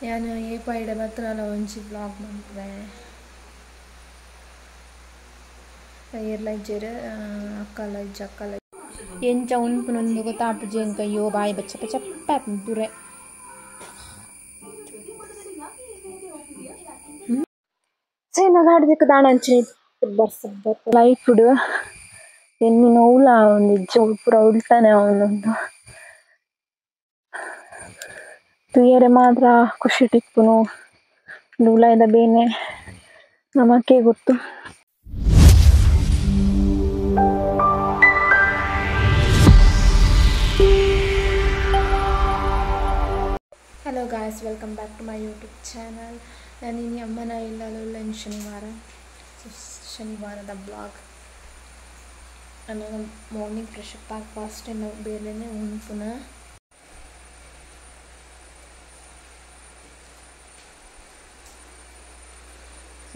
ನಾನು ಏಪ ಇಡೆ ಬತ್ತನಾಲ ಒಂಜಿ ವ್ಲಾಗ್ ಮನ್ಪುವೆ ಏರ್ಲ ಇಜ್ಜೆರ್ ಅಕ್ಕಲ ಇಜ್ಜಿ ಅಕ್ಕಲ ಎಂಚ ಉನ್ಪುನಂದು ಗೊತ್ತಾಪುಜಿ ಎಂಕ್ ಅಯ್ಯೋ ಬಾಯಿ ಬಚ್ಚ ಚಪ್ಪ ಆಪುಂಡು ಪೂರೆ ಸೇನ ಗಾಡಿದಕ್ಕೆ ದಾಣ ಅಂಚಿನ ಬರ್ಸ ಲೈಫ್ ಎನ್ನಿ ನೋವುಲ ಒಂದಿಜ್ಜಿ ಪೂರ ಉಲ್ಟನೆ ಆವೊಂದುಂಡು ತೂಯೆರೆ ಮಾತ್ರ ಖುಷಿ ತಿಕ್ಕುನು ಉಲಾಯಿದ ಬೇನೆ ನಮಕ್ಕೆ ಗೊತ್ತು. Hello guys, welcome back to my YouTube channel. ನಾನು ಇನಿ ಅಮ್ಮನ ಇಲ್ಲಲುಲ್ಲ ಶನಿವಾರ, ಸೊ ಶನಿವಾರದ ಬ್ಲಾಗ್. ನಾನು morning fresh up ಆಗಿ ಫಸ್ಟ್ ಬೇರೆನೇ ಉಣ್ಪುನ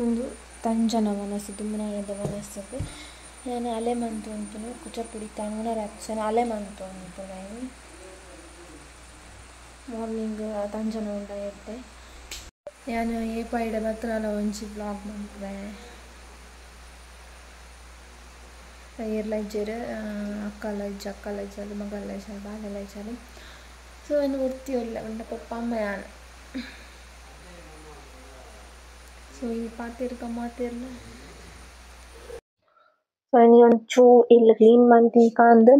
ಒಂದು ತಂಜನ ವನಸು ದುಮ್ಮನಾನದ ವನಸ್ಸು ನಾನು ಅಲೆ ಮಂತು ಉಂಟುನು ಕುಚಪುಡಿ ತಂಗನ ರ್ಯಾಪ್ಸನ್ ಅಲೆ ಮಂತು ಉಂಟು. ನಾನು ಮಾರ್ನಿಂಗ್ ತಂಜನ ಉಂಡ ಇತ್ತೆ ನಾನು ಏಪ ಇಡೆ ಬತ್ತನಾಲ ಒಂಜಿ ವ್ಲಾಗ್ ಮನ್ಪುವೆ ಏರ್ಲ ಇಜ್ಜೆರ್ ಅಕ್ಕಲ ಇಜ್ಜಿ ಅಕ್ಕಲ ಇಜ್ಜಾಲು ಮಗಲ್ಲ ಇಜ್ಜಾಲು ಬಾಲೆಲ ಇಜ್ಜಾಲು. ಸೊ ಏನು ಒರ್ತಿ ಉಲ್ಲೆ ಪಂಡ ಪೊಪ್ಪ ಅಮ್ಮ ಯಾನ್. ಸೊ ಈ ಪಾತೆರ್ಗ ಮಾತೆರ್ಲ ಸೊ ಇನಿ ಒಂಚೂರು ಇಲ್ಲ್ ಕ್ಲೀನ್ ಮಂತಿ ಕಾಂದ್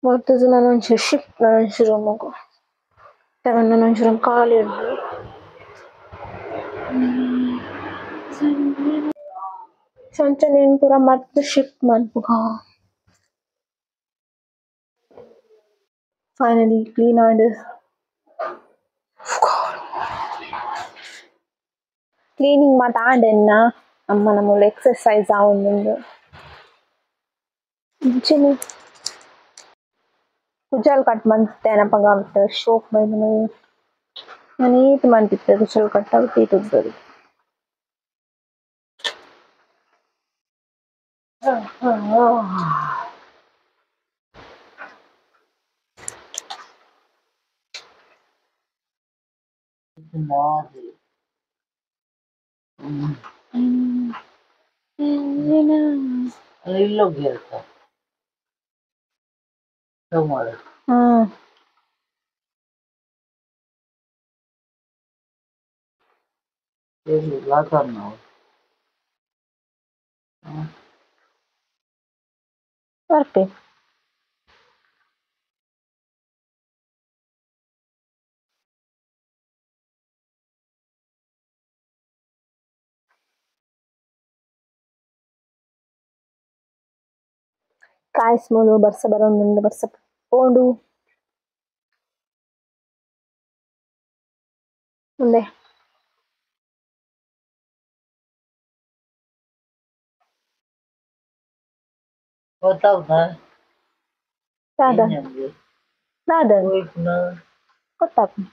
ಮೊತ್ತದ ನಾನು ಒಂಚೂರು ಶಿಫ್ಟ್ ನನೊಂಚಿ ರೂಮುಗು ನನೊಂಚಿ ರೂಮ್ ಖಾಲಿ ಉಂಡು. ಸೊ ಅಂಚನೆ ಪೂರ ಮಸ್ತ್ ಶಿಫ್ಟ್ ಮನ್ಪುಗ. ಫೈನಲಿ ಕ್ಲೀನ್ ಆಂಡ್ ಕ್ಲೀನಿಂಗ್ ಮಾತ ಆಂಡ್ ಅಮ್ಮ ನಮ್ಮೂಲು ಎಕ್ಸರ್ಸೈಸ್ ಆವೊಂದುಂಡು. ಅಂಚನೆ ಕುಜಲ್ ಕಟ್ ಮಂತೆ ಅಪಗ ಅವಿಟ್ ಶೋಕ್ ಬೈದುಂಡು. ಯಾನ್ ಏತ್ ಮಂತಿತ್ತೆ ಕುಜಲ್ ಕಟ್ ಅವಿಟ್ ಏತ್ ಉದ್ದೊಡು. ಬರ್ಪೆ ಕಾಯ್ಸ್ ಮೂಲು ಬರ್ಸ ಬರೊಂದುಂಡು ಬರ್ಸ ಪೋಂಡು ಉಂದೆ. ದಾದ ದಾದ ಗೊತ್ತಾಪುಂಡು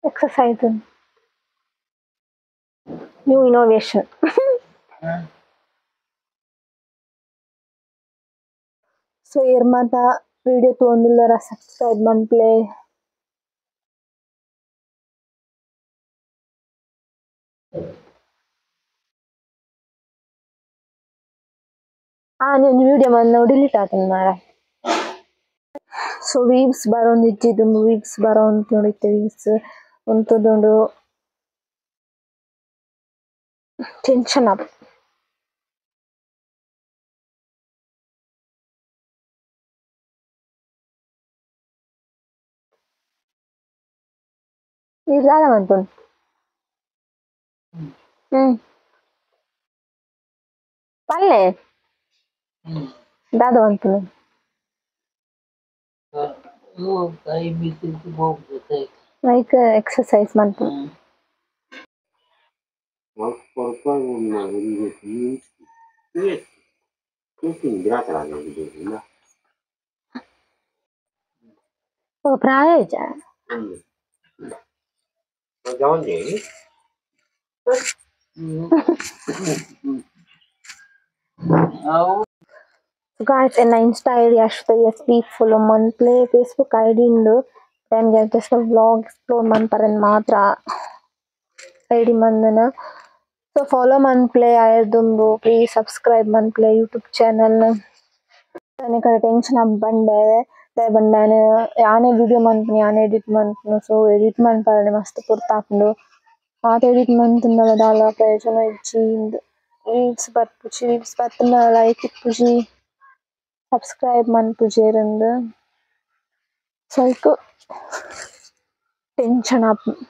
exercise new innovation. So ಏರ್ ಮಾತ ವಿಡಿಯೋ ತೂವೊಂದುಲ್ಲೆರ ಸಬ್ಸ್ಕ್ರೈಬ್ ಮನ್ಪುಲೆ. ಒಂಜಿ ವಿಡಿಯೋ ಮಲ್ನವು ಡಿಲೀಟ್ ಆತುಂಡು ಮಾರ್ರೆ. ಸೊ ವೀವ್ಸ್ ಬರೊಂದಿಜ್ಜಿ ದುಂಬು ವೀವ್ಸ್ ಬರೊಂದು ಇತ್ತೆ ವೀವ್ಸ್ ಉಂತುದುಂಡು ಟೆನ್ಷನ್ ಆಪುಂಡು. ಈರ್ ದಾದ ಮನ್ಪುನು? ಪಲ್ಲೆ ದಾದ ಮನ್ಪುನು? Like exercise ಮನ್ಪುನು. ಪ್ರಾಯ ಇಜ್ಜಾ? So guys, ಎನ್ನ Insta ID Ashwitha S B follow ಮನ್ಪುಲೆ. Facebook ID ಉಂಡು And just vlog explore ಮನ್ಪರೆನ್ ಮಾತ್ರ ಐಡಿ ಮಂದನ. ಸೊ ಫಾಲೋ ಮನ್ಪ್ಲೆ ಆಯರ್ದುಂಬು ಪ್ಲೀಸ್ ಸಬ್ಸ್ಕ್ರೈಬ್ ಮನ್ಪ್ಲೆ ಯೂಟ್ಯೂಬ್ ಚಾನೆಲ್. ಯಾನ್ ಕಡೆ ಟೆನ್ಷನ್ ಆಪ್ ಬಂಡೆ ದಾಯೆ ಪಂಡ ಯಾನ್ ಯಾನೆ ವಿಡಿಯೋ ಮನ್ಪುನಿ ಯಾನೆ ಎಡಿಟ್ ಮನ್ಪುನು ಸೊ ಎಡಿಟ್ ಮನ್ಪರೆ ಮಸ್ತ್ ಪೊರ್ತು ಆಪುಂಡು ಮಾತ ಎಡಿಟ್ ಮಂತುಂಡಲ ದಾಲ ಪ್ರಯೋಜನ ಇಜ್ಜಿ ಇಂದ್ ವೀವ್ಸ್ ಬರ್ಪುಜಿ ವೀವ್ಸ್ ಬತ್ತುಂಡ ಲೈಕ್ ಇಪ್ಪುಜಿ ಸಬ್ಸ್ಕ್ರೈಬ್ ಮನ್ಪುಜೆರ್ ಇಂದ್ ಸೊ ಐಕ್ ಟೆನ್ಷನ್ ಆಪುಂಡು.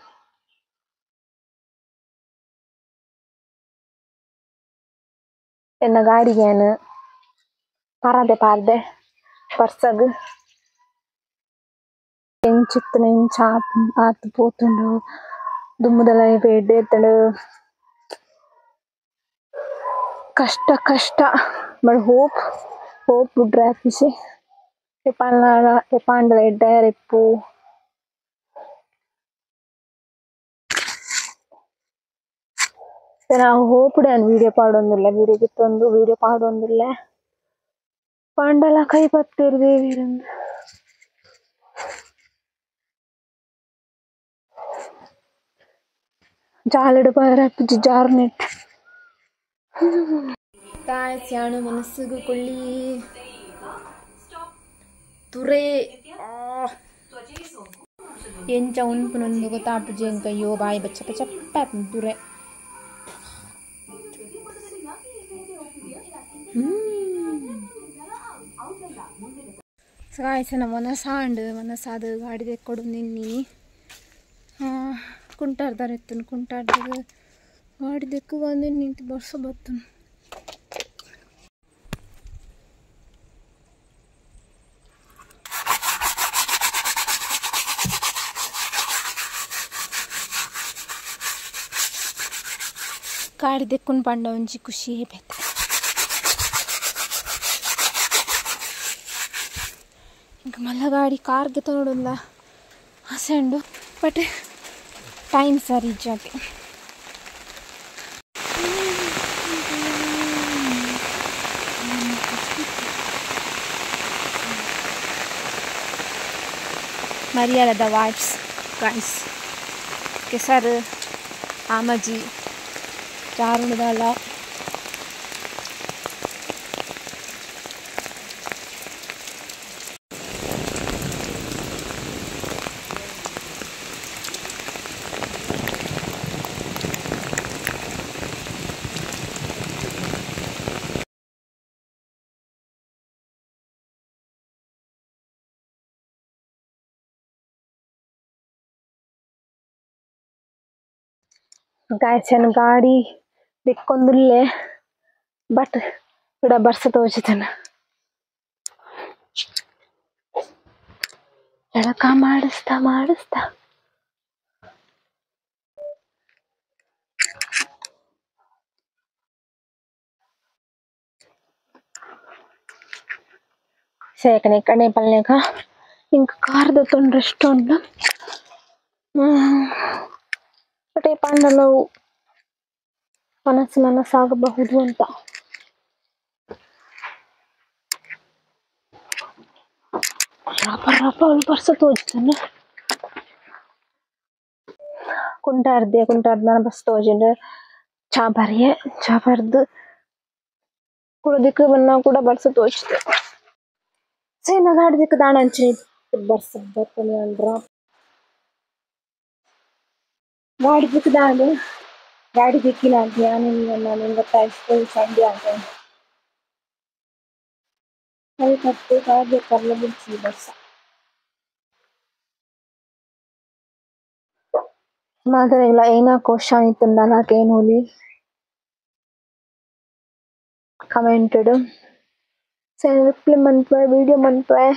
ಎನ್ನ ಗಾಡಿಗ್ ಯಾನ್ ಪರದೆ ಪಾಡ್ದೆ ಬರ್ಸಗ್ ಎಂಚಿತ್ತುಂಡ ಎಂಚ ಆತ್ ಪೋತುಂಡು ದುಂಬುದ ಲೈಫ್ ಎಡ್ಡೆ ಇತ್ತುಂಡು ಕಷ್ಟ ಕಷ್ಟ ಬಟ್ ಹೋಪ್ ಹೋಪ್ ಬುಡ್ರೆ ಆಪುಜಿ ಏಪಾಂಡಲ ಎಡ್ಡೆ ಇಪ್ಪು. ಯಾನ್ ಹೋಪ್ ಡು ಯಾನ್ ವಿಡಿಯೋ ಪಾಡೊಂದುಲ್ಲೆ ವಿಡಿಯೋ ಗಿತ್ತೊಂದು ವಿಡಿಯೋ ಪಾಡೊಂದುಲ್ಲೆ ಪಾಂಡಲ ಕೈ ಪತ್ತೆರ್ ದೇವೆರ್ ಜಾಲಡ್ ಪೋಯೆರೆ ಆಪುಜಿ ಜಾರ್ನೆಟ್. ಗಾಯ್ಸ್ ಯಾನ್ ಮನಸ್ಸುಗು ಕೊಳ್ಳಿ ತುರೆ ಎಂಚ ಉನ್ಪುನೊಂದು ಗೊತ್ತಾಪುಜಿ ಎಂಕ್ ಅಯ್ಯೋ ಬಾಯಿ ಬಚ್ಚ ಬಚ್ಚ ಆಪುಂಡು ತುರೆ. ಗಾಯ್ಸ್ ಎನ್ನ ಮನಸಾಂಡ್ ಮನಸಾದ್ ಗಾಡಿ ದೆಕ್ಕೊಡು ನಿನ್ನಿ ಕುಂಟಾರ್ದಾರ್ ಇತ್ತುಂಡು ಕುಂಟಾರ್ದಗ್ ಗಾಡಿ ದೆಕ್ಕು ಬಂದಿನಿ ಬರ್ಸ ಬತ್ತುಂಡು. ಗಾಡಿ ದೆಕ್ಕುನ್ ಪಂಡ ಒಂಜಿ ಖುಷಿ ಬೇತೆ. ಇಂಕ ಮಲ್ಲ ಗಾಡಿ ಕಾರ್ ಗೆತೊನೊಡುಂದ ಆಸೆ ಉಂಡು ಬಟ್ ಟೈಮ್ ಸರಿ ಇಜ್ಜಾತೆ. ಮರಿಯಲದ ವೈಬ್ಸ್ ಗಾಯ್ಸ್. ಕೆಸರು ಆಮಜಿ ಜಾರುಣದಲ್ಲ. ಗಾಯ್ಸ್ ಯಾನ್ ಗಾಡಿ ದೆಕ್ಕೊಂದುಲ್ಲೆ ಬಟ್ ಕುಡ ಬರ್ಸ ತೋಜುದುಂಡು ಜಳಕ ಮಾಡಿಸ್ತಾ ಮಾಡಿಸ್ತಾ ಸೇಕನೆ ಕಣೆ ಪಲ್ಲೆಗ ಇಂಕ್ ಕಾರ್ ದೆತ್ತೊಂಡು ರೆಸ್ಟ್ ಉಂಡು ಬಟ್ ಏಪಾಂಡಲ ಮನಸ್ಸು ಮನಸ್ಸಾಗಬಹುದು ಅಂತ. ರಪ ರಪ ಬರ್ಸ ತೋಜುದುಂಡು ಕುಂಟಾರ್ದೆ ಕುಂಟಾರ್ದ ಬಸ್ ತೋಜುಂಡು ಚಾ ಬರ್ಯೆ ಚಾ ಬರ್ದು ಕುಡ ದಿಕ್ಕು ಬನ್ನ ಕೂಡ ಬರ್ಸ ತೋಜುದು ಸೇನ ಗಾಡಿ ದಿಕ್ಕು ದಾಣ ಅಂಚಿನ ಬರ್ಸ ಬರ್ತನೆ ಅಂದ್ರ ಗಾಡಿ ದಿಕ್ಕು ದಾಣ ಗಾಡಿ ದಿಕ್ಕಿನ ಧ್ಯಾನ ನಾನು ಗೊತ್ತಾಯ್ತು ಚಂಡಿ ಆಗ ಕೈ ಕಟ್ಟು ಕಾಗೆ ಕರ್ಲ ಬಿಡ್ಸಿ ಬರ್ಸ ಮಾತಾಡಿಲ್ಲ ಏನಾ ಕ್ವಶನ್ ಇತ್ತುಂಡ ಕೇನೋಲಿ ಕಮೆಂಟೆಡ್ ರಿಪ್ಲೈ ಮನ್ಪುವೆ ವಿಡಿಯೋ ಮನ್ಪುವೆ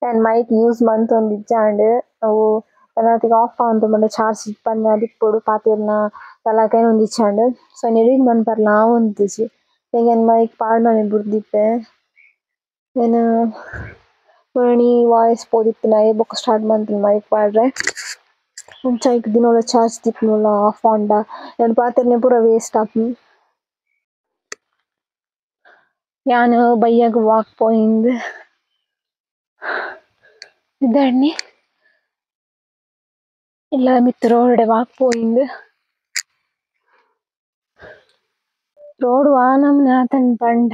ಯಾನ್ ಮೈಕ್ ಯೂಸ್ ಮಂತೊಂದಿಜ್ಜಾಂಡ್ ಅವು ತನತಿಗ್ ಆಫ್ ಆವೊಂದುಂಡು ಚಾರ್ಜ್ ಇಪ್ಪಂದೆ ಆದಿಪ್ಪೊಡು ಪಾತೆರ್ನ ದಾಲ ಕೇನೊಂದಿಜ್ಜಾಂಡ್ ಸೊ ಯಾನ್ ಎಡಿಟ್ ಮನ್ಪರೆಲ ಆವೊಂದಿಜ್ಜಿ ಯಾನ್ ಮೈಕ್ ಪಾಡ್ನನೆ ಬುಡ್ದಿತ್ತೆ ಯಾನ್ ಒಣಿ ವಾಯ್ಸ್ ಪೋದಿತ್ತಿನ ಅಯೆ ಬೊಕ ಸ್ಟಾರ್ಟ್ ಮಂತಿನಿ ಮೈಕ್ ಪಾಡ್ರೆ ಅಂಚ ಐಕ್ ದಿನೋಲ ಚಾರ್ಜ್ ತಿಕ್ಕುನುಲ ಆಫ್ ಆಂಡ ಯಾನ್ ಪಾತೆರ್ನೆ ಪೂರ ವೇಸ್ಟ್ ಆಪುಂಡು. ಯಾನ್ ಬಯ್ಯಗ್ ವಾಕ್ ಪೋಯಿಂದ್ ಇದ್ದಾಡ್ನಿ ಇಲ್ಲ ಮಿತ್ ರೋಡ್ ವಾಕ್ ಪೋಯಿಂದು ರೋಡ್ ವಾನಮ್ನೆ ಆತನ್ ಪಂಡ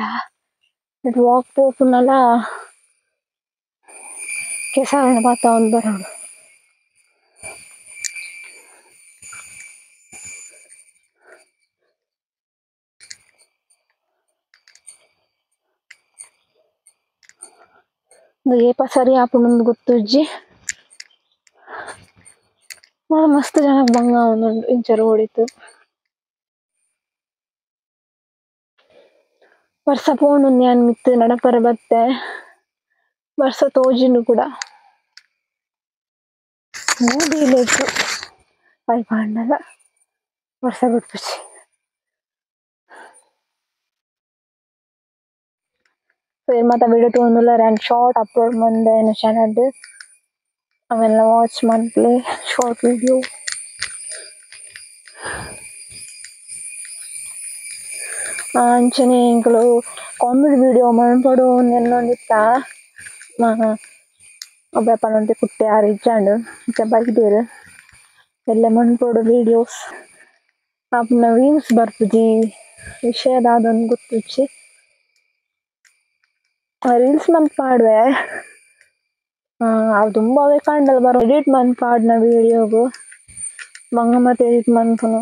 it walk ಪೋಪುನಲ ಕೆಸರಣ ಪಾತೊಂದು ಬರೋಡು ಏಪ ಸರಿ ಆಪುಂಡು ಗೊತ್ತುಜ್ಜಿ ಮಸ್ತ್ ಜನಕ್ ಬಂಗ ಆವೊಂದುಂಡು ಇಂಚ ರೋಡ್ ಇತ್ತು ವರ್ಸ ಪೋಂಡುಂದು ಯಾನ್ ಮಿತ್ತ್ ನಡಪರೆ ಬತ್ತೆ ವರ್ಸ ತೋಜುಂಡು ಕೂಡ ಮೂಡಿಲೆಗ್ ಅಲ್ಪ ಆಂಡಲ ವರ್ಸ ಬುಡ್ಪುಜಿ ಸೊ ಮಾತ ವಿಡಿಯೋ ತೂವೊಂದುಲ್ಲೆರ್ ಯಾನ್ ಶಾರ್ಟ್ ಅಪ್ಲೋಡ್ ಮಂದೆ ಎನ್ನ ಚಾನಲ್ ಅವೆಲ್ಲ ವಾಚ್ ಮನ್ಪುಲೆ ಶಾರ್ಟ್ ವಿಡಿಯೋ ಅಂಚನೆ ಎಂಕುಲು ಕಾಮಿಡಿ ವಿಡಿಯೋ ಮನ್ಪೊಡು ಎನ್ನೊಂದಿತ್ತ ಅಬ್ಬೆ ಪನೊಂತೆ ಕುಟ್ಟೆ ಆರ್ ಇಜ್ಜಾಂಡ್ ಇಂಚ ಬೈದೆರ್ ಎಲ್ಲೆ ಮನ್ಪೊಡು ವಿಡಿಯೋಸ್ ಆಪುನ ವ್ಯೂಸ್ ಬರ್ಪುಜಿ ವಿಷಯ ದಾದ ಗೊತ್ತುಜ್ಜಿ ರೀಲ್ಸ್ ಮನ್ತ್ ಪಾಡ್ವೆ ಅವು ದುಂಬಾವೆ ಕಾಂಡಲ ಬರೋ ಎಡಿಟ್ ಮನ್ತ್ ಪಾಡ್ನ ವಿಡಿಯೋಗು ಬಂಗ ಮತ ಎಡಿಟ್ ಮನ್ಪುನು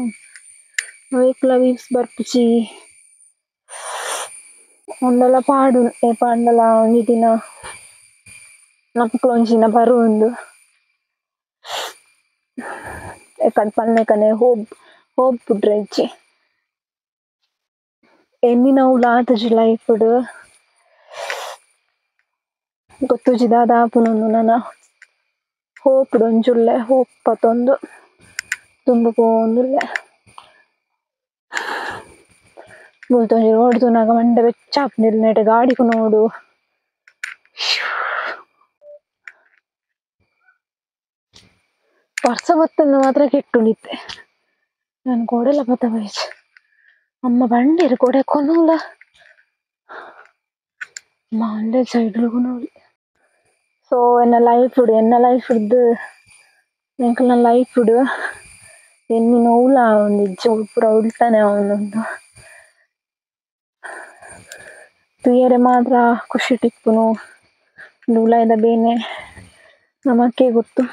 ಅವೇಕ್ಲ ವ್ಯೂಸ್ ಬರ್ಪುಜಿ ಉಂಡಲ ಪಾಡು ಏಪಾಂಡಲ ಒಂಜಿ ದಿನ ನಮಕ್ಲ ಒಂಜಿ ದಿನ ಬರುಂಡು ಏಕಡ್ ಪನ್ಲೆಕನೆ ಹೋಪ್ ಹೋಪ್ ಬುಡ್ರೆ ಇಜ್ಜಿ ಎನ್ನಿನವುಲ ಆತುಜಿ ಲೈಫ್ ಡ್ ಗೊತ್ತುಜ್ಜಿ ದಾದ ಆಪುಂಡು ನನ ಹೋಪ್ ಡ್ ಒಂಜಿ ಉಲ್ಲೆ ಹೋಪ್ ಪತೊಂದು ದುಂಬು ಪೋವೊಂದುಲ್ಲೆ ಮುಲ್ತ ಒಂಜಿ ರೋಡ್ ತೂನಗ ಮಂಡೆ ಬೆಚ್ಚ ಆಪುಂಡು ನೆಟೆ ಗಾಡಿ ಕೊನೊಡು ವರ್ಸ ಬತ್ತಂದ ಮಾತ್ರ ಕೆಟ್ಟುಂಡಿತ್ತೆ ಯಾನ್ ಕೋಡೆಲ ಪತ್ತ ಬೈಜಿ ಅಮ್ಮ ಬಂಡೇರ್ ಕೋಡೆ ಕೊನೊಲ ಮಾಂಡೆ ಸೈಡ್ ಕೊನೊಲಿ ಸೊ ಎನ್ನ ಲೈಫ್ ಡ್ದು ಎಂಕಲ್ನ ಲೈಫ್ ಡ್ ಎನ್ನಿನ ಒವ್ಲ ಆವೊಂದಿಜ್ಜಿ ಅವು ಪೂರ ಉಲ್ಟನೆ ಆವೊಂದುಂಡು ತೂಯೆರೆ ಮಾತ್ರ ಖುಷಿಟ್ ಇಪ್ಪುನು ಉಲಾಯಿದ ಬೇನೆ ನಮಕ್ಕೆ ಗೊತ್ತು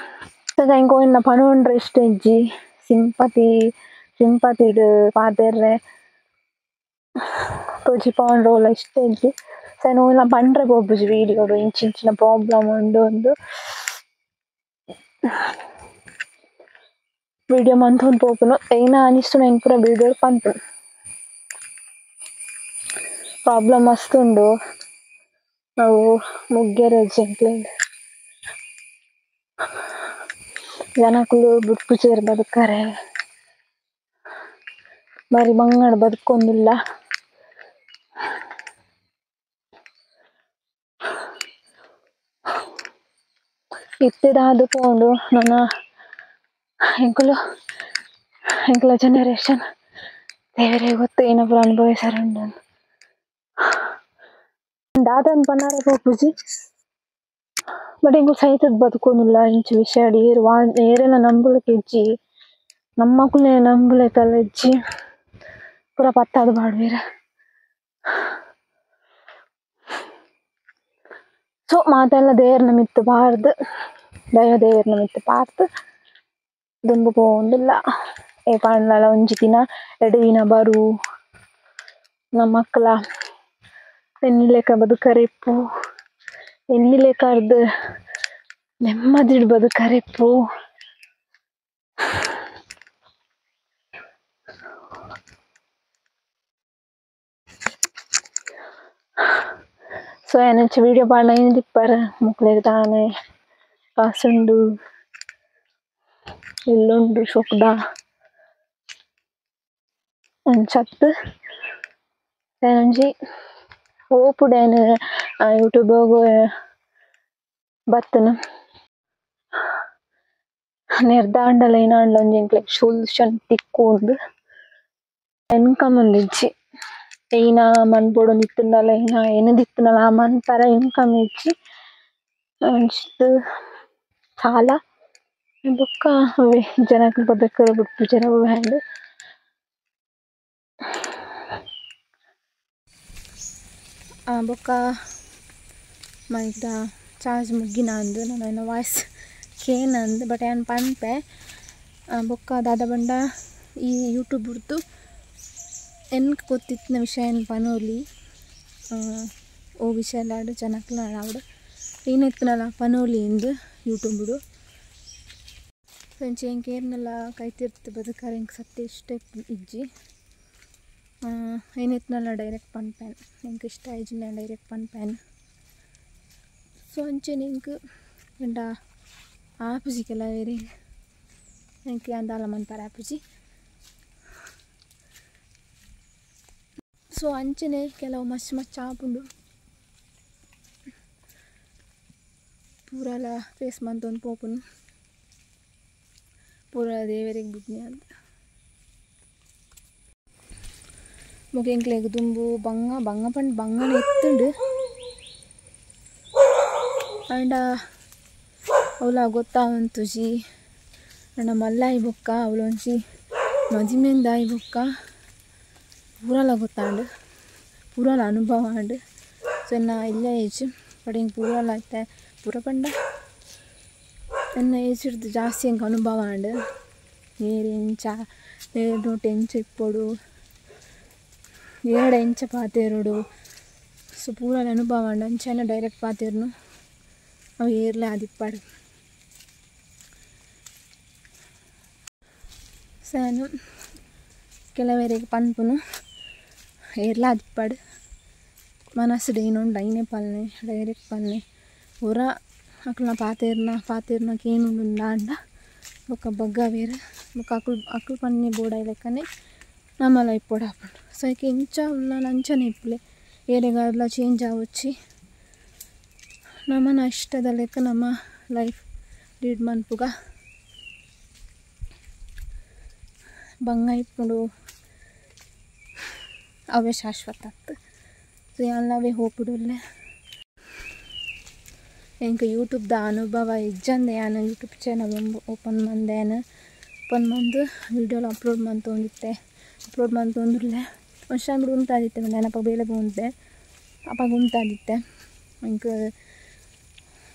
ಎಂಕ್ ಒಯಿನ ಪನೊಂಡ್ರೆ ಇಷ್ಟ ಇಜ್ಜಿ ಸಿಂಪತಿ ಸಿಂಪತಿಡ್ ಪಾತೆರ್ರೆ ತೋಜಿಪಾವೊಂಡ್ರೆ ಒವ್ಲ ಇಷ್ಟ ಇಜ್ಜಿ ಸೊ ಯಾನ್ ಒವ್ಲ ಪಂಡ್ರೆ ಪೋಪುಜಿ ವಿಡಿಯೋಡು ಇಂಚಿಂಚಿನ ಪ್ರಾಬ್ಲಮ್ ಉಂಡು ಅಂದ್ ವಿಡಿಯೋ ಮಂತೊಂದು ಪೋಪುನು ಐನ ಅನಿಸ್ತುಂಡ ಐನ್ ಪೂರ ವಿಡಿಯೋಡ್ ಪನ್ಪುನು ಪ್ರಾಬ್ಲಮ್ ಮಸ್ತ್ ಉಂಡು ಅವು ಮುಗ್ಗೆರೆ ಇಜ್ಜಿ ಎಂಕ್ಲೆಗ್ ಜನಕುಲು ಬುಡ್ಪುಜೆರ್ ಬದುಕರೆ ಬಾರಿ ಬಂಗಡ್ ಬದುಕೊಂದುಲ್ಲ ಇತ್ತೆ ದಾದ ಪೋಂಡು ನನ ಎಂಕುಲು ಎಂಕುಲ ಜನರೇಷನ್ ದೇವೆರೆಗ್ ಗೊತ್ತು ಏನ ಪೂರ ಅನುಭವಿಸರೆ ಉಂಡು ದಾದನ್ ಪನರೆ ಪೋಪುಜಿ ಬಟ್ ಎಂಕುಲು ಸೈತದ್ ಬದುಕೊಂದುಲ್ಲ ಇಂಚ ವಿಷಯಡ್ ಏರ್ ವಾ ಏರೆನ ನಂಬುಲೆಕ ಇಜ್ಜಿ ನಮ್ಮಕುಲ್ನೆ ನಂಬುಲೆಕಲ ಇಜ್ಜಿ ಪೂರ ಪತ್ತಾದ್ ಪಾಡ್ವೆರ್ ಸೊ ಮಾತೆಲ್ಲ ದೇವೆರ್ನ ಮಿತ್ತ್ ಪಾಡ್ದ್ ದೈವ ದೇವೆರ್ನ ಮಿತ್ತ್ ಪಾಡ್ದ್ ದುಂಬು ಪೋವೊಂದುಲ್ಲ ಏಪಾಂಡಲ ಒಂಜಿ ದಿನ ಎಡ್ಡೆ ದಿನ ಬರು ನಮಕ್ಲ ಎನ್ನಿಲೆಕ ಬದುಕರೆ ಇಪ್ಪು ಎನ್ನಿಲೆಕರ್ದ್ ನೆಮ್ಮದಿಡ್ ಬದುಕರೆ ಇಪ್ಪು ಸೊ ಯಾನ್ ಅಂಚ ವಿಡಿಯೋ ಪಾಡ್ನ ಇಪ್ಪರ್ ಮೊಕ್ಲೆಗ್ ದಾನೆ ಕಾಸುಂಡು ಇಲ್ಲುಂಡು ಶೋಕುದ ಅಂಚತ್ತ್ ಯಾನೊಂಜಿ ಹೋಪುಡು ಯಾನ್ ಯೂಟ್ಯೂಬ್ ಗು ಬತ್ತುನು ನೆರ್ದಾಂಡಲ ಏನಾಂಡಲ ಒಂಜಿ ಎಂಕ್ಲೆಗ್ ಸೊಲ್ಯೂಷನ್ ತಿಕ್ಕುಂಡು ಇನ್ಕಮ್ ಒಂದಿಜ್ಜಿ ಐನ ಮನ್ಪೊಡು ಇತ್ತುಂಡಲ ಐನ ಎನ್ನುದಿತ್ತುಂಡಲ ಆ ಮನ್ಪರೆ ಇನ್ಕಮ್ ಇಜ್ಜಿ ಅಂಚಿತ್ತ್ ಚಾಲ ಬೊಕ್ಕ ಅವೇ ಜನಕ್ಕೆ ಬದಕರ ಬಿಟ್ಟು ಜನ ಹ್ಯಾಂಡ್ ಬೊಕ್ಕ ಮೈದ ಚಾರ್ಜ್ ಮುಗ್ಗಿನ ಅಂದು ನಾನು ವಾಯ್ಸ್ ಕೇನ್ ಅಂದು ಬಟ್ ಏನು ಪನ್ಪೆ ಬೊಕ್ಕ ದಾದ ಬಂಡ ಈ ಯೂಟ್ಯೂಬ್ ಹುಡ್ತು ಎನ್ಕ್ ಗೊತ್ತಿತ್ತಿನ ವಿಷಯ ಏನು ಪನೋಲಿ ಓ ವಿಷಯ ಲಾಡು ಜನಕ್ಲ ಆವಡು ಏನೆತ್ತನಲ್ಲ ಪನೋಲಿ ಇಂದು ಯೂಟ್ಯೂಬ್ ಫ್ರೆಂಡ್ಸ್ ಎಂಕ್ ಏರ್ನೆಲ್ಲ ಕೈ ತಿರ್ತು ಬದುಕಾರೆ ಎಂಕ್ ಸತ್ಯ ಇಷ್ಟ ಇಜ್ಜಿ ಏನೆತ್ತನಲ್ಲ ಡೈರೆಕ್ಟ್ ಪನ್ಪೇನ್ ಎಂಕ್ ಇಷ್ಟ ಇಜ್ಜಿ ನಾನು ಡೈರೆಕ್ಟ್ ಪನ್ಪೇನ್ ಸೊ ಅಂಚೆನೆ ಎಂಕ್ ಎಂಡ ಆಪುಜಿ ಕೆಲವೇರಿ ಎಂಕ್ ದಾಲ ಮನ್ಪರೆ ಆಪುಜಿ ಸೊ ಅಂಚೆನೆ ಕೆಲವು ಮಸ್ತ್ ಮಸ್ತ್ ಆಪುಂಡು ಪೂರಲ ಫೇಸ್ ಮಂತೊಂದು ಪೋಪುನು ಪೂರ ದೇವರಿಗೆ ಬುಡ್ನಿ ಅಂತ ಬೊಕ ಎಂಕ್ಲೆಗ್ ದುಂಬು ಬಂಗ ಬಂಗ ಪಂಡ ಬಂಗನೆ ಇತ್ತುಂಡು ಆಂಡ ಅವಲ ಗೊತ್ತಾವಂತುಜಿ ಆಂಡ ಮಲ್ಲಾಯಿ ಬೊಕ್ಕ ಅವಲೊಂಜಿ ಮದಿಮೆಂದಾಯಿ ಬೊಕ್ಕ ಪೂರಲ ಗೊತ್ತಾಂಡು ಪೂರಲ ಅನುಭವ ಆಂಡ್ ಸೊ ಎನ್ನ ಇಲ್ಲ ಏಜ್ ಬಟ್ ಎಂಕ್ ಪೂರಲ ಇತ್ತೆ ಪೂರ ಪಂಡ ಎನ್ನ ಏಜ್ ಇರ್ದು ಜಾಸ್ತಿ ಎಂಕ್ ಅನುಭವ ಆಂಡ್ ಏರ್ ಎಂಚ ಏರ್ ನೋಟ್ ಎಂಚ ಇಪ್ಪೊಡು ಏರಡ ಎಂಚ ಪಾತೆರೊಡು ಸೊ ಪೂರಲ ಅನುಭವ ಆಂಡ್ ಅಂಚನೆ ಡೈರೆಕ್ಟ್ ಪಾತೆರ್ನು ಅವು ಏರ್ಲೆ ಆದಿಪ್ಪಾಡು ಸೊ ಕೆಲವರಿಗೆ ಪನ್ಪುನು ಏರ್ಲ ಆದಿಪ್ಪಾಡು ಮನಸ್ಸುಡು ಏನುಂಡು ಐನೆ ಪಲ್ನೆ ಡೈರೆಕ್ಟ್ ಪಲ್ನೆ ಪೂರ ಅಕ್ಲ್ನ ಪಾತೆರ್ನ ಪಾತೆರ್ನ ಕೇನುಂಡು ಅಂಡ ಬೊಕ್ಕ ಬಗ್ಗ ಬೇರೆ ಬೊಕ್ಕ ಅಕ್ಲು ಅಕ್ಲು ಪನ್ನೆ ಬೋಡಾಯಿ ಲೆಕ್ಕನೆ ನಮಲ ಇಪ್ಪೊಡು ಆಪುಂಡು ಸೊ ಐಕ್ ಎಂಚ ಉಲ್ಲ ಅಂಚನೆ ಇಪ್ಪುಲೆ ಏರೆಗಾದ್ಲ ಚೇಂಜ್ ಆವೊಚ್ಚಿ ನಮನ ಇಷ್ಟದ ಲೆಕ್ಕ ನಮ್ಮ ಲೈಫ್ ಲೀಡ್ ಮನ್ಪುಗ ಬಂಗ ಇಪ್ಪುಂಡು ಅವೇ ಶಾಶ್ವತ ಅತ್ತ್ ಸೊ ಯಾನ್ಲ ಹೋಪುಡುಲ್ಲೆ ಎಂಕ್ ಯೂಟ್ಯೂಬ್ದ ಅನುಭವ ಇಜ್ಜಂದೆ ಯಾನ್ YouTube channel open ಮಂದೇನು open ಮಂದು ವೀಡಿಯೋಲ upload ಮಂತೊಂದಿತ್ತೆ upload ಮಂತೊಂದುಲ್ಲೆ ಒಂಜಿ ಟೈಮ್ ಉಂತಾದಿತ್ತೆ ನೆನಪ ಬೇಲೆ ಪೋಂತೆ ಅಪಗ ಉಂತಾದಿತ್ತೆ ಎಂಕ್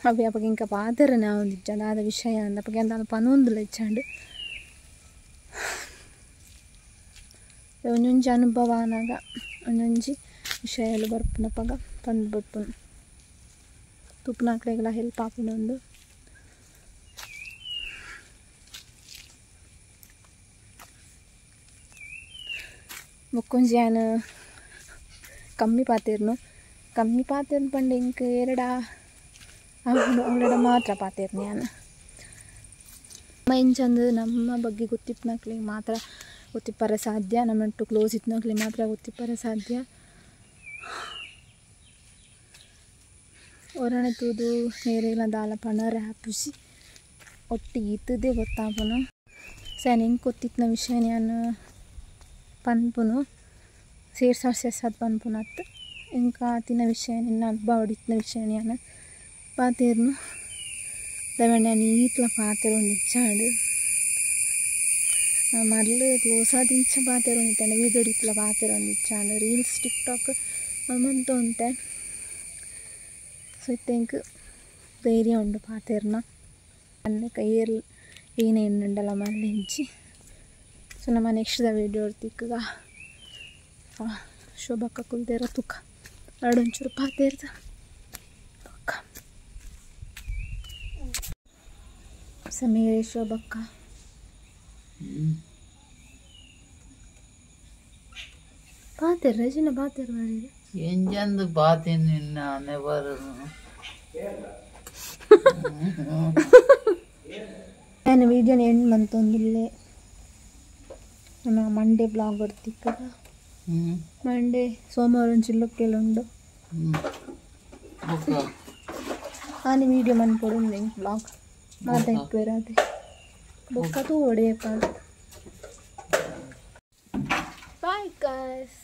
ಅವೇ ಅಪಗ ಎಂಕ ಪಾತೆರನೆ ಆವೊಂದಿಜ್ಜಂಡ್ ದಾದ ವಿಷಯ ಅಂದ್ ಅಪಗ ಯಾನ್ ದಾಲ ಪನೊಂದುಲ ಇಜ್ಜಂಡ್ ಒಂಜೊಂಜಿ ಅನುಭವ ಆನಗ ಒಂಜೊಂಜಿ ವಿಷಯಲು ಬರ್ಪುಂಡು ಅಪಗ ಪಂದ್ ಬುಡ್ಪುನು ತೂಪುನಕ್ಲೆಗ್ಲ ಹೆಲ್ಪ್ ಆಪುಂಡು ಬೊಕ್ಕೊಂಜಿ ಯಾನ್ ಕಮ್ಮಿ ಪಾತೆರ್ನು ಕಮ್ಮಿ ಪಾತೆರ್ನು ಪಂಡ ಎಂಕ್ ಏರೆಡ ಅವಳೆಡ ಮಾತ್ರ ಪಾತೆರ್ನು ಯಾನ್ ನಮ್ಮ ಎಂಚಂದ್ ನಮ್ಮ ಬಗ್ಗೆ ಗೊತ್ತಿಪ್ಪುನಕ್ಲೆಗ್ ಮಾತ್ರ ಗೊತ್ತಿಪ್ಪರೆ ಸಾಧ್ಯ ನಮ್ಮೊಟ್ಟು ಕ್ಲೋಸ್ ಇತ್ತಿನಕ್ಲೆಗ್ ಮಾತ್ರ ಗೊತ್ತಿಪ್ಪರೆ ಸಾಧ್ಯ ಒರಣೆ ತೂದು ಏರೆಗ್ಲ ದಾಲ ಪನರೆ ಆಪುಜಿ ಒಟ್ಟಿಗೆ ಇತ್ತುದೇ ಗೊತ್ತಾಪುನು ಸೊ ಯಾನ್ ಎಂಕ್ ಗೊತ್ತಿತ್ತಿನ ವಿಷಯನ್ ಯಾನ್ ಪನ್ಪುನು ಸೇರ್ಸಾದ್ ಸೇರ್ಸಾದ್ ಪನ್ಪುನು ಅತ್ತ್ ಎಂಕ್ ಆತಿನ ವಿಷಯ ಎನ್ನ ಅನುಭವಡ್ ಇತ್ತಿನ ವಿಷಯನ್ ಯಾನ್ ಪಾತೆರ್ನು ದಾಯೆ ಯಾನ್ ಈತ್ಲ ಪಾತೆರೊಂದಿಜ್ಜಾಂಡ್ ಮರ್ಲ್ ಕ್ಲೋಸ್ ಆದ್ ಇಂಚ ಪಾತೆರೊಂದಿತ್ತಂಡ ವೀಡಿಯೋಡ್ ಇತ್ಲ ಪಾತೆರೊಂದಿಜ್ಜಾಂಡ್ reels tick talk ಮಂತೊಂತೆ so ಇತ್ತೆ ಎಂಕ್ ಧೈರ್ಯ ಉಂಡು ಪಾತೆರ್ನ ಪನ್ಲೆಕ ಏರ್ ಏನೇ ಎನ್ನುಂಡಲ ಮಲ್ಲೆಂಚಿ ಸೊ ನಮ್ಮ ನೆಕ್ಸ್ಟ್ ದ ವೀಡಿಯೋ ತಿಕ್ಕುಗ ಶೋಭಕ್ಕ ಕುಲ್ದೇರ ತುಕ ಅರಡೊಂಚೂರು ಪಾತೆರ್ದ ಬೊಕ್ಕ ಸಮೀರೆ ಶೋಭಕ್ಕ ಪಾತೆರ್ ರಜಿನ ಪಾತೆರ್ ಮಾಡಿರಿ ಎಂಜಂದು ಬಾತಿ ನಿನ್ನ ನೆವರ್ ನಾನು ವೀಡಿಯೋನ ಎಂಡ್ ಮಂತೊಂದುಲ್ಲೆ ನಮ್ಮ ಮಂಡೇ ಬ್ಲಾಗ್ ಬರ್ತಿಕ್ಕದ ಮಂಡೇ ಸೋಮವಾರ ಒಂಚಿ ಉಂಡು ಆನೆ ವೀಡಿಯೋ ಮನ್ಪೊಡು ಎಂಕ್ ಬ್ಲಾಗ್ ಮಾತ ಇಪ್ಪುವೆರ್ ಬೊಕ್ಕ ತೂವೊಡು ಏಪ. Bye guys.